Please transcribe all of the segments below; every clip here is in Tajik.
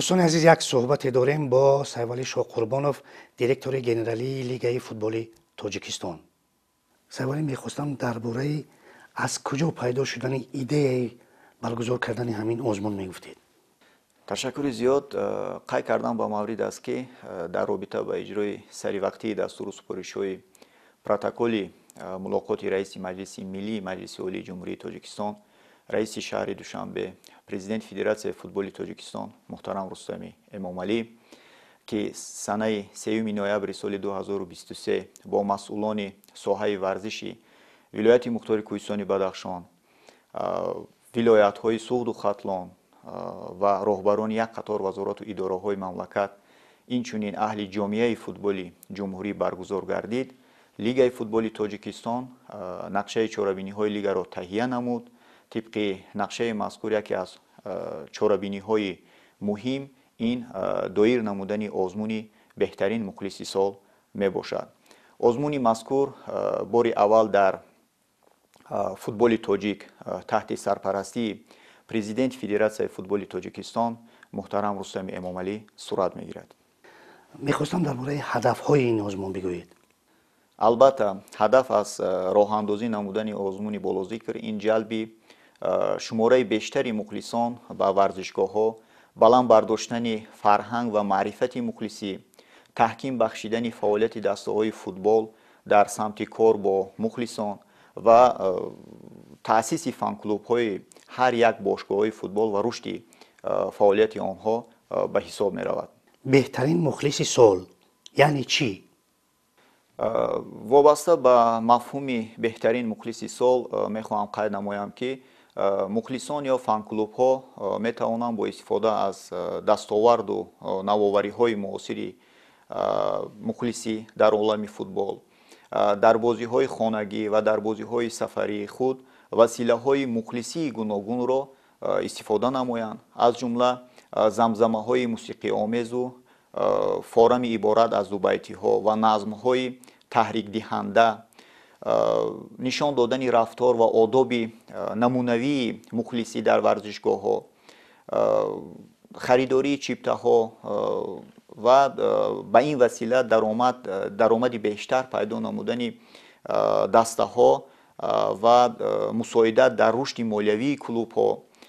Дӯстони азиз, як суҳбате дорем бо Сайфалӣ Шоҳқурбонов, директори генералии Лигаи футболи Тоҷикистон. Сайфалӣ, мехостам дар бораи аз куҷо пайдо шудани идеяи баргузор кардани ҳамин озмун мегуфтед. Ташаккури зиёд. Қайд кардан ба маврид аст, ки дар робита ба иҷрои саривақтии дастуру супоришҳои протоколи мулоқоти раиси Маҷлиси Миллии Маҷлиси Олии Ҷумҳурии Тоҷикистон, раиси шаҳри Душанбе, президенти Федератсияи футболи Тоҷикистон муҳтарам Рустами Эмомалӣ, ки санаи 3 ноябри соли 2023 бо масъулони соҳаи варзиши вилояти мухтори Кӯҳистони Бадахшон, вилоятҳои Суғду Хатлон ва роҳбарони як қатор вазорату идораҳои мамлакат, инчунин аҳли ҷомеаи футболи ҷумҳурӣ баргузор гардид, Лигаи футболи Тоҷикистон нақшаи чорабиниҳои лигаро таҳия намуд. Тибқи нақшаи мазкур, яке аз чорабиниҳои муҳим ин доир намудани озмуни «Беҳтарин мухлиси сол» мебошад. Озмуни мазкур бори аввал дар футболи тоҷик таҳти сарпарастии президенти Федератсияи футболи Тоҷикистон муҳтарам Рустами Эмомалӣ сурат мегирад. Мехостам дар бораи ҳадафҳои ин озмун бигӯед. Албатта, ҳадаф аз роҳандозӣ намудани озмуни болозикр ин ҷалби шумораи бештари мухлисон ба варзишгоҳҳо, баланд бардоштани фарҳанг ва маърифати мухлисӣ, таҳким бахшидани фаъолияти дастаҳои футбол дар самти кор бо мухлисон ва таъсиси фанклубҳои ҳар як бошгоҳҳои футбол ва рушди фаъолияти онҳо ба ҳисоб меравад. «Беҳтарин мухлиси сол» яъне чӣ? Вобаста ба мафҳуми «Беҳтарин мухлиси сол» мехоҳам қайд намоям, ки мухлисон ё фанклубҳо метавонанд бо истифода аз дастоварду навовариҳои муосири мухлисӣ дар олами футбол дар бозиҳои хонагӣ ва дар бозиҳои сафарии худ василаҳои мухлисии гуногунро истифода намоянд, аз ҷумла замзамаҳои мусиқиомезу форами иборат аз дубайтиҳо ва назмҳои таҳрикдиҳанда, нишон додани рафтор ва одоби намунавии мухлисӣ дар варзишгоҳҳо, харидории чиптаҳо ва ба ин васила даромади бештар пайдо намудани дастаҳо ва мусоидат дар рушди молиявии клубҳо,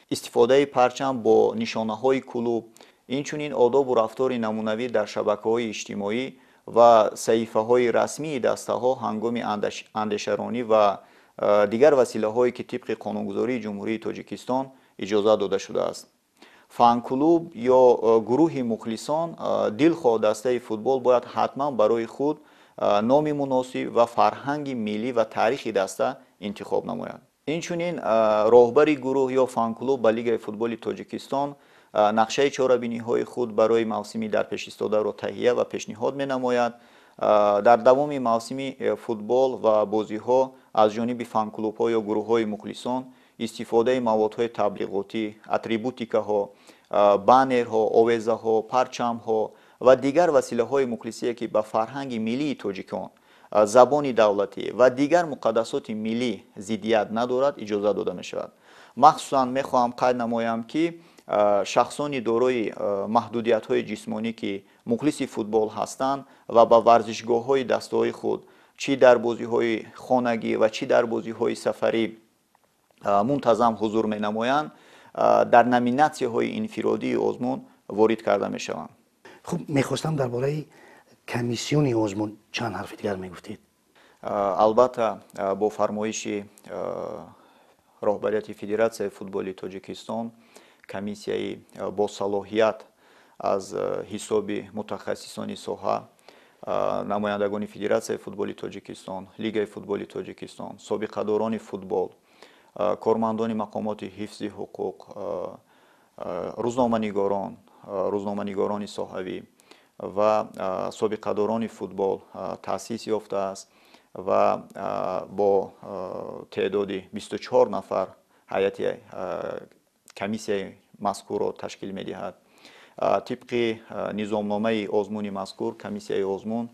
истифодаи парчам бо нишонаҳои клуб, инчунин одобу рафтори намунавӣ дар шабакаҳои иҷтимоӣ ва саҳифаҳои расмии дастаҳо ҳангоми андешаронӣ ва дигар василаҳое, ки тибқи қонунгузории Ҷумҳурии Тоҷикистон иҷозат дода шудааст. Фанклуб ё гурӯҳи мухлисон дилхоҳ дастаи футбол бояд ҳатман барои худ номи муносиб ва фарҳанги миллӣ ва таърихи даста интихоб намояд. Инчунин роҳбари гурӯҳ ё фанклуб ба Лигаи футболи Тоҷикистон нақшаи чорабиниҳои худ барои мавсими дарпешистодаро таҳия ва пешниҳод менамояд. Дар давоми мавсими футбол ва бозиҳо аз ҷониби фанклубҳо ё гурӯҳҳои мухлисон истифодаи маводҳои таблиғотӣ, атрибутикаҳо, баннерҳо, овезаҳо, парчамҳо ва дигар василаҳои мухлисие, ки ба фарҳанги миллии тоҷикон, забони давлатӣ ва дигар муқаддасоти миллӣ зиддият надорад, иҷозат дода мешавад. Махсусан мехоҳам қайд намоям, ки шахсони дорои маҳдудиятҳои ҷисмонӣ, ки мухлиси футбол ҳастанд ва ба варзишгоҳҳои дастаҳои худ чӣ дар бозиҳои хонагӣ ва чӣ дар бозиҳои сафарӣ мунтазам ҳузур менамоянд, дар номинатсияҳои инфиродии озмун ворид карда мешаванд. Хуб, мехостам дар бораи комиссиони озмун чанд ҳарфи дигар мегуфтед. Албатта, бо фармоиши роҳбарияти Федератсияи футболи Тоҷикистон комиссияи босалоҳият аз ҳисоби мутахассисони соҳа, намояндагони Федератсияи футболи Тоҷикистон, Лигаи футболи Тоҷикистон, собиқадорони футбол, кормандони мақомоти ҳифзи ҳуқуқ, рӯзноманигорон, рӯзноманигорони соҳавӣ ва собиқадорони футбол таъсис ёфтааст ва бо теъдоди 24 нафар ҳайати комиссияи мазкурро ташкил медиҳад. Тибқи низомномаи озмуни мазкур, комиссияи озмун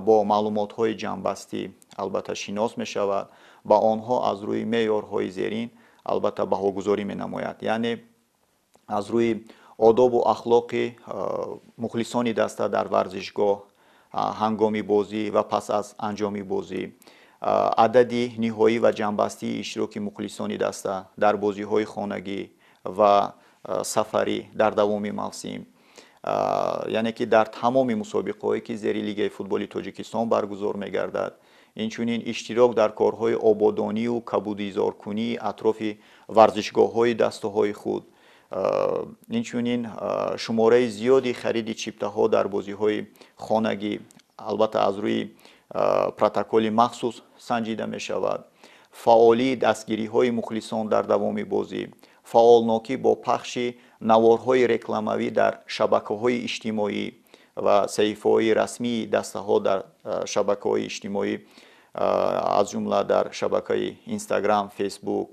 бо маълумотҳои ҷамъбастӣ, албатта, шинос мешавад, ба онҳо аз рӯи меъёрҳои зерин, албатта, баҳогузорӣ менамояд, яъне аз рӯи Одобу ахлоқи мухлисони даста дар варзишгоҳ ҳангоми бозӣ ва пас аз анҷоми бозӣ, адади ниҳоӣ ва ҷамъбастии иштироки мухлисони даста дар бозиҳои хонагӣ ва сафарӣ дар давоми мавсим, яъне ки дар тамоми мусобиқаҳое ки зери Лигаи футболи Тоҷикистон баргузор мегардад, инчунин иштирок дар корҳои ободонию кабудизоркунии атрофи варзишгоҳҳои дастаҳои худ, инчунин шумораи зиёди хариди чиптаҳо дар бозиҳои хонагӣ, албатта аз рӯи протоколи махсус санҷида мешавад, фаъолии дастгириҳои мухлисон дар давоми бозӣ, фаъолнокӣ бо пахши наворҳои рекламавӣ дар шабакаҳои иҷтимоӣ ва саҳифаҳои расмии дастаҳо дар шабакаҳои иҷтимоӣ, аз ҷумла дар шабакаи Инстаграм, Фейсбук,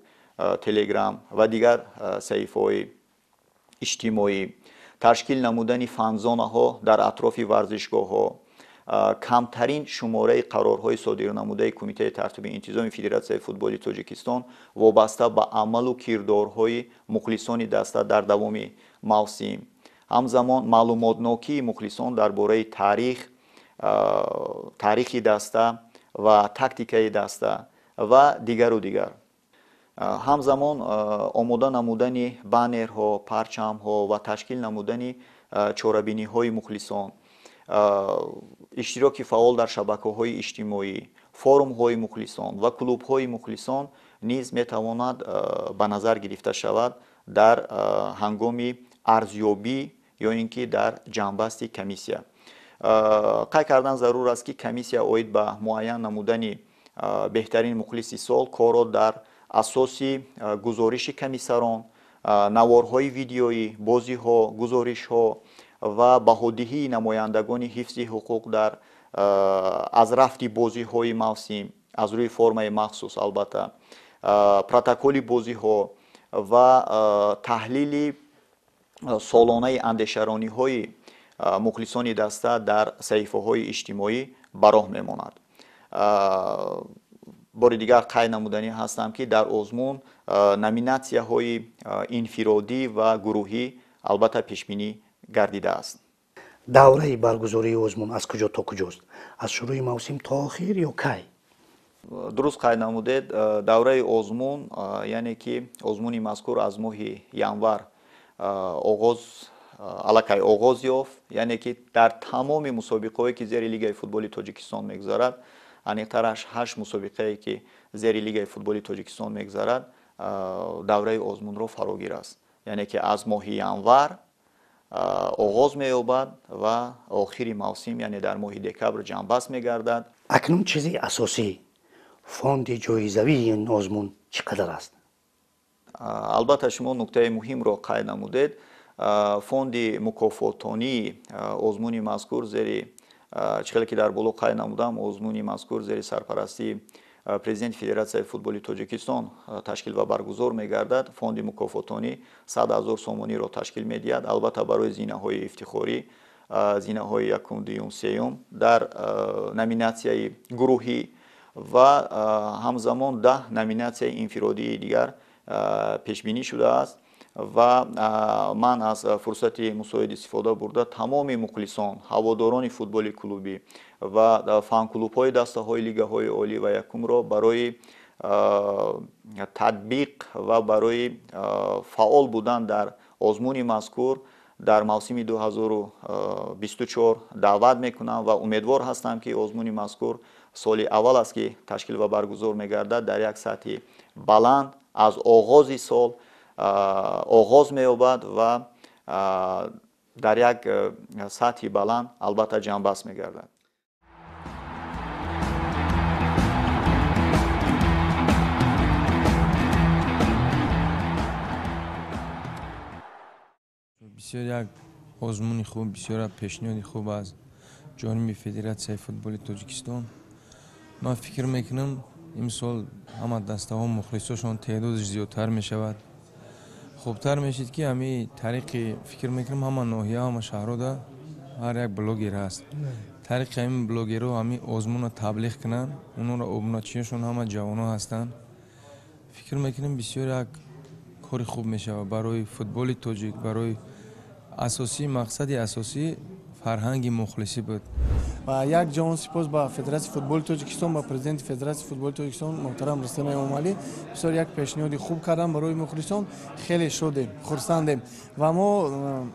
Телеграм ва дигар саҳифаҳои иҷтимоӣ, ташкил намудани фанзонаҳо дар атрофи варзишгоҳҳо, камтарин шумораи қарорҳои содирнамудаи Кумитаи тартиби интизоми Федератсияи футболи Тоҷикистон вобаста ба амалу кирдорҳои мухлисони даста дар давоми мавсим, ҳамзамон маълумотнокии мухлисон дар бораи таърихи даста ва тактикаи даста ва дигару дигар. Ҳамзамон омода намудани баннерҳо, парчамҳо ва ташкил намудани чорабиниҳои мухлисон, иштироки фаъол дар шабакаҳои иҷтимоӣ, форумҳои мухлисон ва клубҳои мухлисон низ метавонад ба назар гирифта шавад дар ҳангоми арзёбӣ ё ин ки дар ҷамъбасти комиссия. Қайд кардан зарур аст, ки комиссия оид ба муайян намудани беҳтарин мухлиси сол корро дар асоси гузориши комиссарон, наворҳои видеоӣ, бозиҳо, гузоришҳо ва баҳодиҳии намояндагони ҳифзи ҳуқуқ дар аз рафти бозиҳои мавсим аз рӯи формаи махсус, албатта протоколи бозиҳо ва таҳлили солонаи андешарониҳои мухлисони даста дар саҳифаҳои иҷтимоӣ ба роҳ мемонад. Бори дигар қайд намуданӣ ҳастам, ки дар озмун номинатсияҳои инфиродӣ ва гурӯҳӣ албатта пешбинӣ гардидааст. Давраи баргузории озмун аз куҷо то куҷост? Аз шурӯи мавсим то охир ё кай? Дуруст қайд намудед, давраи озмун, яъне ки озмуни мазкур аз моҳи январ оғоз аллакай оғоз ёфт, яъне ки дар тамоми мусобиқаҳое ки зери Лигаи футболи Тоҷикистон мегузарад, аниқтараш 8 мусобиқае ки зери Лигаи футболи Тоҷикистон мегузарад, давраи озмунро фарогир аст. Яъне ки аз моҳи январ оғоз меёбад ва охири мавсим, яъне дар моҳи декабр ҷамъбаст мегардад. Акнун чизи асосӣ, фонди ҷоизавии ин озмун чӣ қадар аст? Албатта шумо нуктаи муҳимро қайд намудед. Фонди мукофотонии озмуни мазкур зери, чӣ хеле ки дар боло қайд намудам, озмуни мазкур зери сарпарастии президенти Федератсияи футболи Тоҷикистон ташкил ва баргузор мегардад. Фонди мукофотонӣ 100 000 сомониро ташкил медиҳад, албатта барои зинаҳои ифтихорӣ, зинаҳои якум, дуюм, сеюм дар номинатсияи гурӯҳӣ ва ҳамзамон 10 номинатсияи инфиродии дигар пешбинӣ шудааст. Ва ман аз фурсати мусоид истифода бурда тамоми мухлисон, ҳаводорони футболи клубӣ ва фанклубҳои дастаҳои лигаҳои олӣ ва якумро барои татбиқ ва барои фаъол будан дар озмуни мазкур дар мавсими 2024 даъват мекунам ва умедвор ҳастам, ки озмуни мазкур соли аввал аст, ки ташкил ва баргузор мегардад, дар як сатҳи баланд аз оғози сол оғоз меёбад ва дар як сатҳи баланд албатта ҷамъбаст мегардад. Бисёр як озмуни хуб, бисёр як пешниҳоди хуб аз ҷониби Федератсияи футболи Тоҷикистон. Ман фикр мекунам, имсол ҳама дастаҳо мухлисошон теъдодаш зиёдтар мешавад. Хубтар мешид, ки ҳами тариқи, фикр мекунам, ҳама ноҳия, ҳама шаҳрҳода ҳар як блогер ҳаст. Тариқи ҳамин блогерҳо ҳамин озмунро таблиғ кунанд, онҳоро обуначиёшон ҳама ҷавонҳо ҳастанд. Фикр мекунам, бисёр як кори хуб мешавад барои футболи тоҷик, барои Асосӣ мақсади асосӣ фарҳанги мухлисӣ буд. Ва як ҷаҳон сипос ба Федератсияи футболи Тоҷикистон, ба президенти Федератсияи футболи Тоҷикистон муҳтарам Рустам Эмомалӣ. Бисёр як пешниҳоди хуб кардам барои мухлисон. Хеле шодем, хурсандем ва мо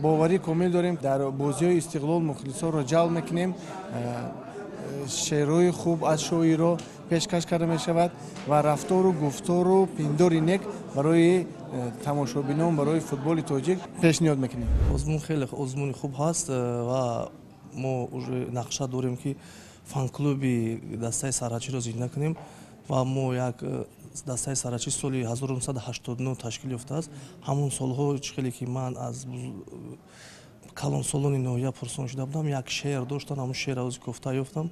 боварӣ комил дорем, дар бозиҳои Истиқлол мухлисонро ҷалб мекунем. Шеърҳои хуб аз шоиро пешкаш карда мешавад ва рафтору гуфтору пиндори нек барои тамошобинон, барои футболи тоҷик пешниҳод мекунем. Озмун хеле озмуни хуб ҳаст ва мо уже нақша дорем, ки фан-клуби дастаи сарҳадчиро зинда кунем. Ва мо як дастаи сарҳадчи соли 1989 ташкил ёфтааст. Ҳамон солҳо, чӣ хеле ки ман аз калонсолони ноҳия пурсон шуда будам, як шеър доштанд, ҳамон шеърро ози кофта ёфтам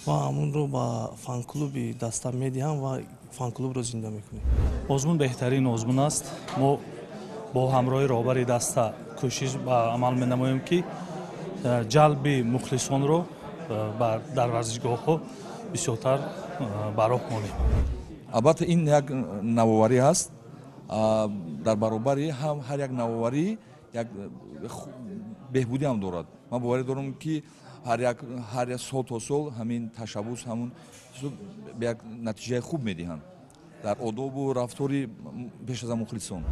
ва ҳамонро ба фан-клуби даста медиҳам ва фан-клубро зинда мекунем. Озмун беҳтарин озмун аст. Мо бо ҳамроҳи роҳбари даста кӯшиш ба амал менамоем, ки ҷалби мухлисонро дар варзишгоҳҳо бисёртар ба роҳ монем. Албатта, ин як навоварӣ аст. Дар баробари ҳам ҳар як навоварӣ як беҳбудӣ ҳам дорад. Ман боварӣ дорам, ки ҳар як сол то сол ҳамин ташаббус, ҳамун як натиҷаи хуб медиҳанд дар одобу рафтори пеш аз мухлисон.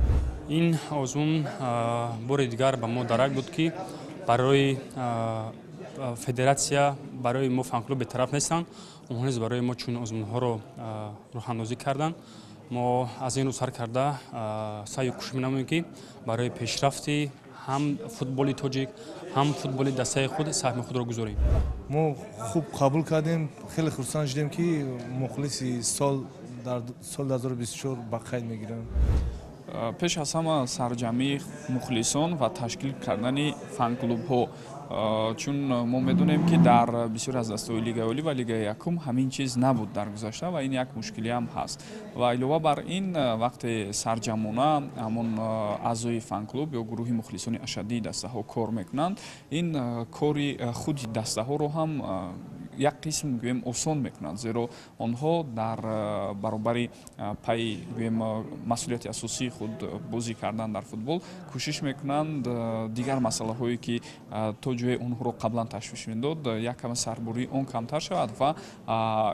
Ин озмун бори дигар ба мо дарак буд, ки барои федератсия, барои мо фан-клуб бетараф нестанд. Онҳо низ барои мо чунин озмунҳоро роҳандозӣ карданд. Мо аз ин рӯ сар карда саъю кӯшиш менамоем, ки барои пешрафти ҳам футболи тоҷик, ҳам футболи дастаи худ саҳми худро гузорем. Мо хуб қабул кардем, хеле хурсанд шудем, ки мухлиси сол дар соли 2024 ба қайд мегиранд. Пеш аз ҳама сарҷамъии мухлисон ва ташкил кардани фан-клубҳо, чун мо медонем, ки дар бисёре аз дастаҳои Лигаи олӣ ва Лигаи якум ҳамин чиз набуд дар гузашта ва ин як мушкилиам ҳаст. Ва илова бар ин, вақте сарҷамъона ҳамон аъзои фан-клуб ё гурӯҳи мухлисони ашаддии дастаҳо кор мекунанд, ин кори худи дастаҳоро ҳам як қисм, гӯем, осон мекунанд, зеро онҳо дар баробари пайи, гӯем, масъулияти асосии худ, бозӣ кардан дар футбол, кӯшиш мекунанд дигар масъалаҳое, ки то ҷое онҳоро қаблан ташвиш медод, як каме сарбурии он камтар шавад. Ва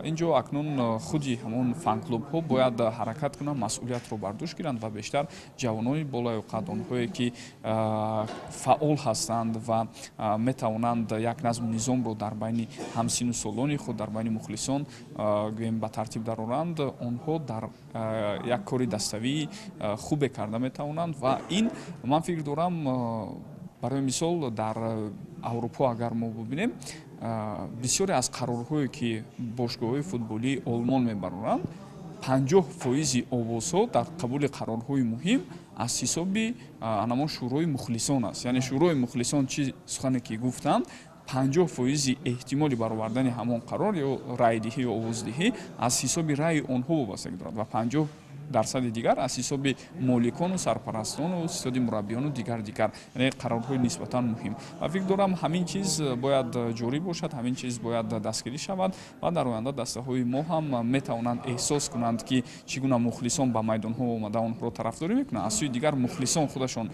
ин ҷо акнун худи ҳамон фан-клубҳо бояд ҳаракат кунанд, масъулиятро бар дӯш гиранд ва бештар ҷавонони болаёқат, онҳое ки фаъол ҳастанд ва метавонанд як назму низомро дар байни ҳамсину солони худ, дар байни мухлисон, гӯем, ба тартиб дароранд, онҳо дар як кори даставии хубе карда метавонанд. Ва ин, ман фикр дорам, барои мисол, дар Аврупо агар мо бубинем, бисёре аз қарорҳое, ки бошгоҳҳои футболии Олмон мебароранд, 50 фоизи овозҳо дар қабули қарорҳои муҳим аз ҳисоби анамон шӯрои мухлисон аст. Яъне шӯрои мухлисон чӣ сухане ки гуфтанд, 50 фоизи эҳтимоли баровардани ҳамон қарор ё райдиҳӣ ё овоздиҳӣ аз ҳисоби раъи онҳо вобастагӣ дорад ва 50 дарсади дигар аз ҳисоби моликону сарпарастону ҳисоби мураббиёну дигар дигар, яъне қарорҳои нисбатан муҳим. Ва фикр дорам, ҳамин чиз бояд ҷорӣ бошад, ҳамин чиз бояд дастгирӣ шавад ва дар оянда дастаҳои мо ҳам метавонанд эҳсос кунанд, ки чӣ гуна мухлисон ба майдонҳо омада онҳоро тарафдорӣ мекунанд. Аз сӯи дигар, мухлисон худашон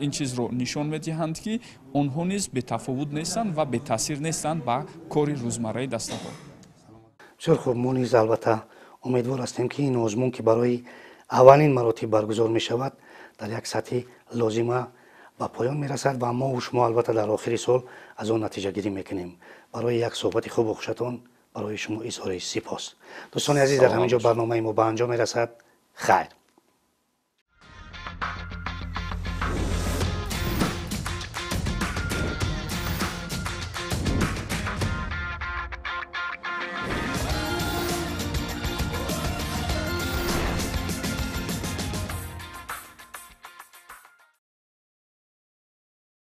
ин чизро нишон медиҳанд, ки онҳо низ бетафовут нестанд ва бетаъсир нестанд ба кори рӯзмарраи дастаҳо. Бисёр хуб. Мо низ албатта умедвор ҳастем, ки ин озмун, ки барои аввалин маротиб баргузор мешавад, дар як сатҳи лозима ба поён мерасад ва мо шумо албатта дар охири сол аз он натиҷагирӣ мекунем. Барои як суҳбати хубу хушатон барои шумо изҳори сипос. Дӯстони азиз, дар ҳамин ҷо барномаи мо ба анҷом мерасад. Хайр.